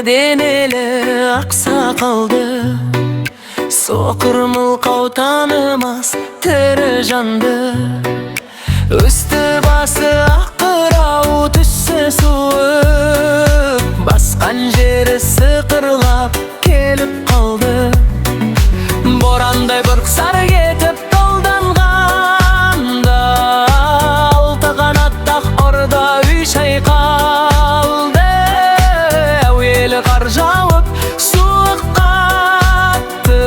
Киімді денелі ақсақалды, соқыр мылқау танымас тірі жанды. Үсті басы ақ қырау, түсі суық, басқан жері сықырлап келіп қалды. Борандай бұрқ сар кетіп долданғанда, алты қанатты ақ орда үй шайқалды. Әуелі қар жауып, суық қатты,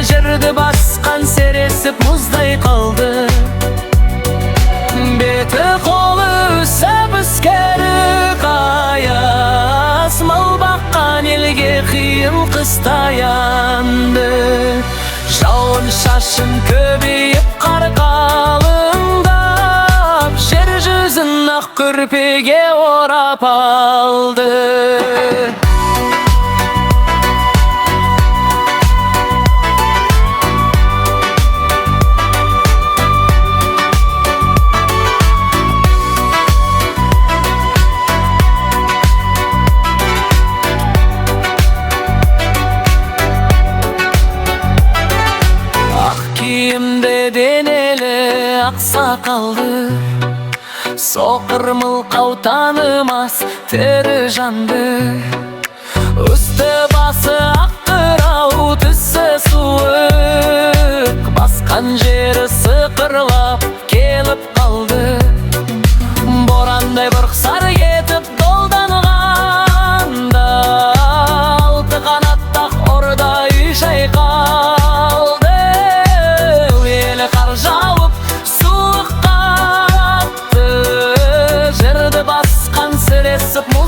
жерді басқан сіресіп мұздай қалды. Беті қолы үсіп үскәрі қаяз, мал баққан елге қиын қыс таянды. Жауын шашын көбейіп, қар қалыңдап, жер жүзін ақ көрпеге орап алды. Ақ киімді денелі ақсақалды, соқыр мылқау танымас тірі жанды. Үсті басы ақ қырау, түсі суық, басқан жері сықырлап келіп қалды. Борандай бұрқ сар етіп долданғанда, алты қанатты ақ орда үй шайқалды. Әуелі қар жауып, суық қатты, жерді басқан сіресіп мұз